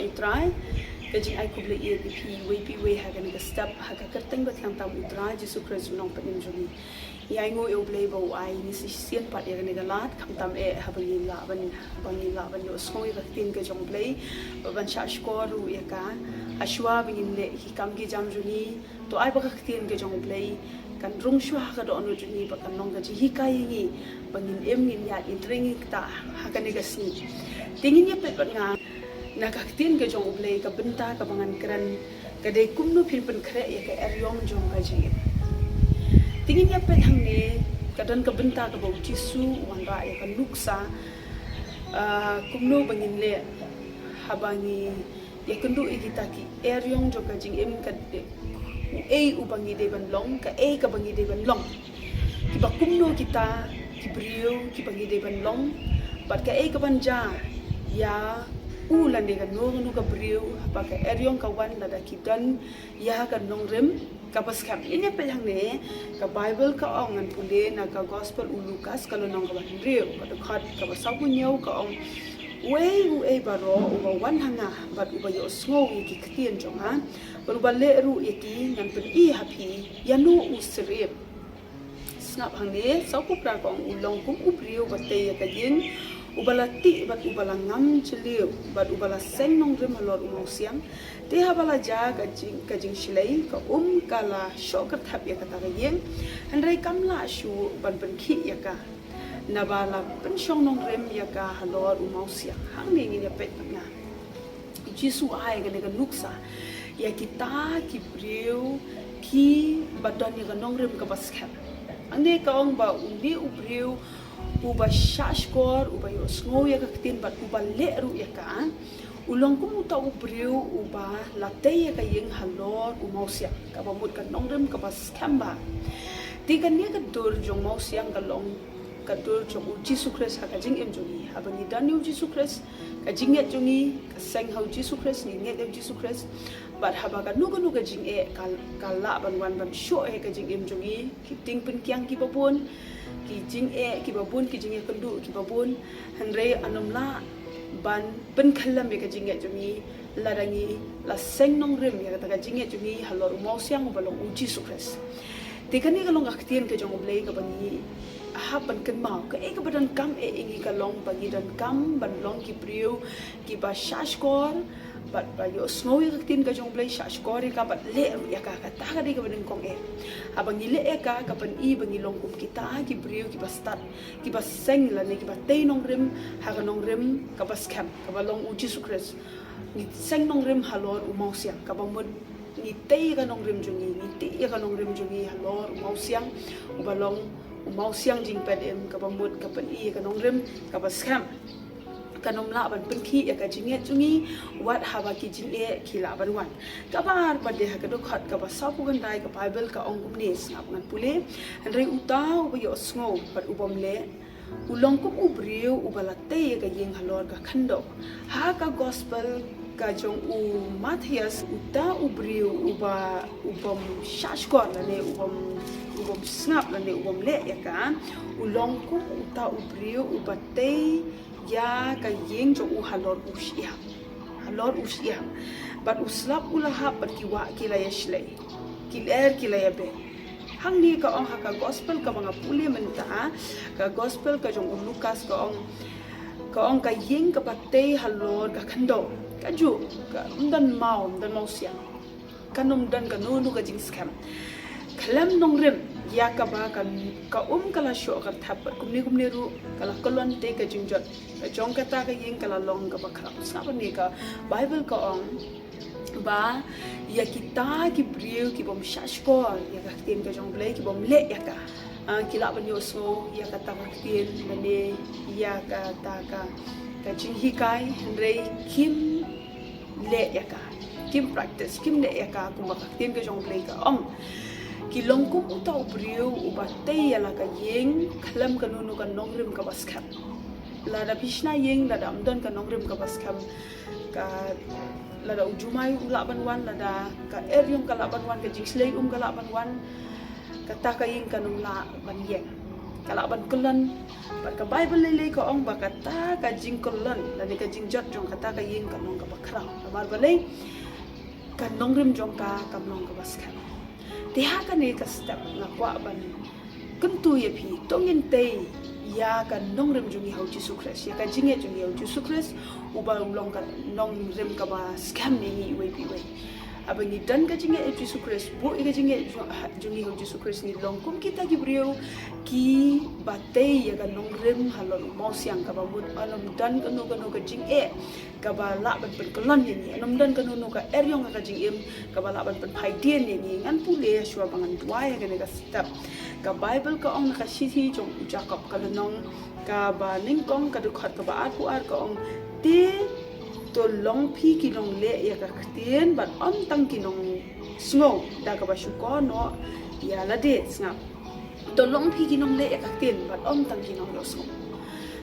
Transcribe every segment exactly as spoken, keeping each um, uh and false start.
U Trai, ka jingai khublei ïa phi iwei pa iwei ha kane ka step, ha ka kyrteng ba thiang tam U Trai Jisu Khrist u nongpynim jong ngi. Ïa ngi ïa U Blei ba u ai ngi shisien pat ïa kane ka lad, khamtam eh haba ngi lah ban, ba ngi lah ban ïohsngew ïa ka ktien ka jong U Blei, ba ban shah shkor ruh ïa ka, ha shuwa ba ngin leh ki kam ki jam jong ngi, to ai ba ka ktien ka jong U Blei kan rung shuwa ha ka dohnud jong ngi, ba kan long ka jinghikai ïa ngi, ba ngin im ngin ïaid ngin trei ngin ktah ha kane ka sngi. Te ngin ïa peit bad nga na ka ktien ka jong U Blei, ka bynta kaba ngan kren ka dei kumno phin pynkhreh ïa ka eriong jong ka jingim. Te ngin ïa peit hangne, ka don ka bynta kaba U Jisu u wanrah ïa ka nuksa, ah, kumno ba ngin leh haba ngi ïakynduh ïa kita ki eriong jong ka jingim, ka dei uei uba ngi dei ban long, kaei kaba ngi dei ban long, kiba kumno kita ki briew kiba ngi dei ban long, bad kaei kaban jia ïa u lane kano kano ka briew haba ka eriong ka wan, lada ki don ïa ka nongrim kaba skhem. Ngin ïa peit hangne, ka Baibl ka ong, ngan pule na ka Gospel u Lukas, ka lynnong kaba hynriew, ka dkhot kaba sawphew hynñiew, ka ong: Uei uei baroh uba wan ha nga bad uba ïohsngew ïa ki ktien jong nga bad uba leh ruh ïa ki, ngan pyni ha phi ïano u syiem. Sngap hangne, sawphew phra, ka ong: U long kum u briew uba tei ïa ka ïing, uba la tih bad uba la ngam jylliew bad uba la seng nongrim halor u mawsiang. Te haba la jia ka jing, ka jingshlei, ka um ka la shoh kyrthep ïa kata ka ïing, hynrei kam lah shuh ban pynkhih ïa ka, naba la pynshong nongrim ïa ka halor u mawsiang. Hangne ngin ïa peit bad nga, U Jisu u ai kane ka nuksa ïa kita ki briew kiba don ïa ka nongrim kaba skhem. Hangne ka ong ba une u briew uba shah shkor, uba ïohsngew ïa ka ktien bad uba leh ruh ïa ka, u long kum uta u briew uba la tei ïa ka ïing halor u mawsiang, kaba mut ka nongrim kaba skhem bha. Te kane ka dur jong mawsiang ka long ka dur jong U Jisu Khrist ha ka jingim jong ngi. Haba ngi don ïa U Jisu Khrist, ka jingngeit jong ngi ka seng ha U Jisu Khrist, ngi ngeit ïa U Jisu Khrist. Bad haba kano kano ka jingeh ka, ka lah ban wan ban shoh ïa ka jingim jong ngi, ki ting pynkiang kiba bun, ki jingeh kiba bun, ki jingeh kynduh kiba bun, hynrei ym lah ban pynkhyllem ïa ka jingngeit jong ngi lada ngi la seng nongrim ïa kata ka jingngeit jong ngi halor u mawsiang uba long U Jisu Khrist. Te kane ka long ka ktien ka jong U Blei kaba ngi hap ban kynmaw, kaei kaba donkam eh ïa ngi ka long ba ngi donkam ban long ki briew kiba shah shkor bad ba ïohsngew ïa ka ktien ka jong U Blei, shah shkor ïa ka bad leh ruh ïa ka. Kata ka dei kaba nyngkong eh. Haba ngi leh ïa ka, ka pyni ba ngi long kum kita ki briew kiba stad, kiba seng lane kiba tei nongrim ha ka nongrim kaba skhem, kaba long U Jisu Khrist. Ngi seng nongrim halor u mawsiang, kaba mut ngi tei ïa ka nongrim jong ngi, ngi tei ïa ka nongrim jong ngi halor u mawsiang uba long u mawsiang jingpynim, kaba mut ka pyni ïa ka nongrim kaba skhem. Kan ym lah ban pynkhih ïa ka jingngeit jong ngi wat haba ki jingeh ki lah ban wan. Kaba ar pat de, ha ka dkhot kaba sawphew khyndai ka Baibl ka ong kumne, sngap ngan pule: Hynrei uta uba ïohsngew bad u bym leh, u long kum u briew uba la tei ïa ka ïing halor ka khyndew. Ha ka Gospel ka jong u Mathaios, uta u briew uba, u bym shah shkor lane u bym, u bym sngap lane u bym leh ïa ka, u long kum uta u briew uba tei ïa ka ïing jong u halor u shyiap, halor u shyiap. Bad u slap u la hap bad ki wah ki la ïashlei, ki lyer ki la ïabeh. Hangne ka ong ha ka Gospel kaba nga pule mynta, ka Gospel ka jong u Lukas, ka ong, ka ong ka ïing kaba tei halor ka khyndew, kajuh ka ym don maw, ym don mawsiang, kan ym don kano kano ka jingskhem. Khlem nongrim ïa kaba ka, ka um ka la shoh kyrthep bad kumne kumne ruh ka la kyllon, te ka jingjot ka jong kata ka ïing ka la long kaba khraw. Sngap hangne, ka Baibl ka ong ba ïa kita ki briew ki bym shah shkor ïa ka ktien ka jong U Blei, ki bym leh ïa ka, ah, ki lah ban ïohsngew ïa kata ka ktien lane ïa kata ka, ka jinghikai, hynrei kim leh ïa ka, kim practice, kim leh ïa ka kumba ka ktien ka jong U Blei ka ong. Ki long kum uta u briew uba tei ïa la ka ïing khlem kano kano ka nongrim kaba skhem. Lada phi shna ïing, lada ym don ka nongrim kaba skhem, ka, lada u jumai u lah ban wan, lada ka eriong ka lah ban wan, ka jingshlei um ka lah ban wan, kata ka ïing kan ym lah ban ïeng. ka lah ban kyllon. Bad ka Baibl lei lei ka ong ba kata ka jingkyllon lane ka jingjot jong kata ka ïing ka long kaba khraw. Namar balei? Ka nongrim jong ka kam long kaba skhem. Te ha kane ka step nga kwah ban kyntu ïa phi, to ngin tei ïa ka nongrim jong ngi ha u Jisu Khrist, ïa ka jingngeit jong ngi ha u Jisu Khrist, uba u long ka nongrim kaba skhem ïa ngi iwei pa iwei. Haba ngi don ka jingngeit ha u Jisu Khrist, buh ïa ka jingngeit jong, jong ngi ha u Jisu Khrist, ngi long kum kita ki briew kiba tei ïa ka nongrim halor u mawsiang, kaba mut ym don kano kano ka jingeh kaba lah ban pynkyllon ïa ngi, ym don kano kano ka eriong ka jingim kaba lah ban pynphai dien ïa ngi. Ngan pule shuwa ba ngan duwai ha kane ka step. Ka Baibl ka ong na ka shithi jong u Jakob, ka lynnong kaba nyngkong, ka dkhot kaba arphew ar, ka ong, te to long phi ki nongleh ïa ka ktien bad ym tang ki nongsngew, da kaba shukor noh ïa lade. Sngap. To long phi ki nongleh ïa ka ktien bad ym tang ki nongïohsngew.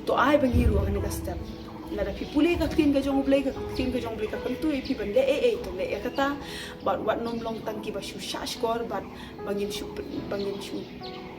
To ai ba ngi ruh ha kane ka step, lada phi pule ka ktien ka jong U Blei, ka ktien ka jong U Blei ka kyntu ïa phi ban leh ei ei, to leh ïa kata. Bad wat nym long tang kiba shu shahshkor bad ba ngin shu pyn-, ba ngin shu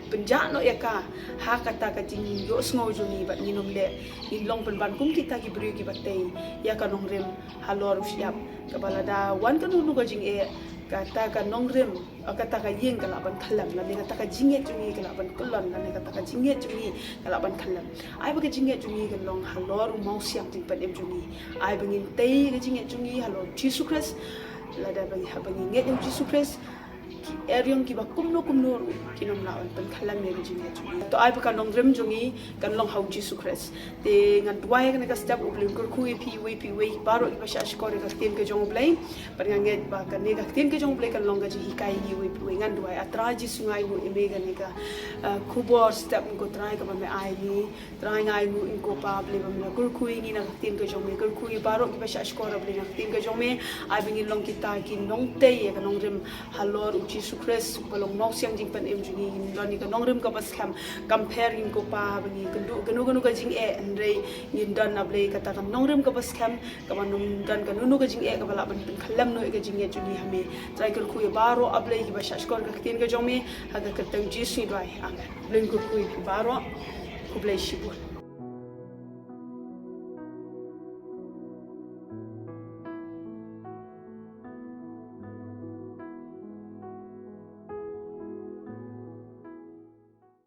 pynjah noh ïa ka ha kata ka jingïohsngew jong ngi bad ngin nym leh, ngin long pynban kum kita ki briew kiba tei ïa ka nongrim halor u shyiap, kaba lada wan kano kano ka jingeh, kata ka nongrim, kata ka ïing ka lah ban khyllem, lane kata ka jingngeit jong ngi ka lah ban kyllon, lane kata ka jingngeit jong ngi ka lah ban khyllem. Ai ba ka jingngeit jong ngi kan long halor u mawsiang jingpynim jong ngi. Ai ba ngin tei ka jingngeit jong ngi halor Jisu Khrist. Lada ba ngi, haba ngi ngeit ïa u Jisu Khrist, ki eriong kiba kumno kumno ruh kin nym lah ban pynkhyllem ïa ka jingngeit jong ngi. To ai ba ka nongrim jong ngi kan long ha u Jisu Khrist. Te ngan duwai ha kane ka step, U Blei un kyrkhu ïa phi iwei pa iwei baroh kiba shahshkor ïa ka ktien ka jong U Blei. Bad nga ngeit ba kane ka ktien ka jong U Blei kan long ka jinghikai ïa ngi iwei pa iwei. Ngan duwai, A Trai Jisu, nga ainguh ïa me ha kane ka, uh, khubor step, ko Trai, kaba me ai ïa ngi. Trai, nga ainguh, ko Pa Blei, ba me la kyrkhu ïa ngi na ka ktien ka jong me, kyrkhu ïa baroh kiba shahshkor, A Blei, na ka ktien ka jong me. Ai ba ngin long kita ki nongtei ïa ka nongrim halor u Jisu Khrist, uba long mawsiang jingpynim jong ngi. Ngin don ïa ka nongrim kaba skhem, kam pher, ko Pa, ba ngin kynduh kano kano ka jingeh, hynrei ngin don, A Blei, kata ka nongrim kaba skhem, kaba nym don kano kano ka jingeh kaba lah ban pynkhyllem noh ïa ka jingngeit jong ngi ha me. Trai, kyrkhu ïa baroh, A Blei, kiba shahshkor ïa ka ktien ka jong me. Ha ka kyrteng Jisu ngi duwai. Amen. Blei un kyrkhu ïa phi baroh. Khublei shibun.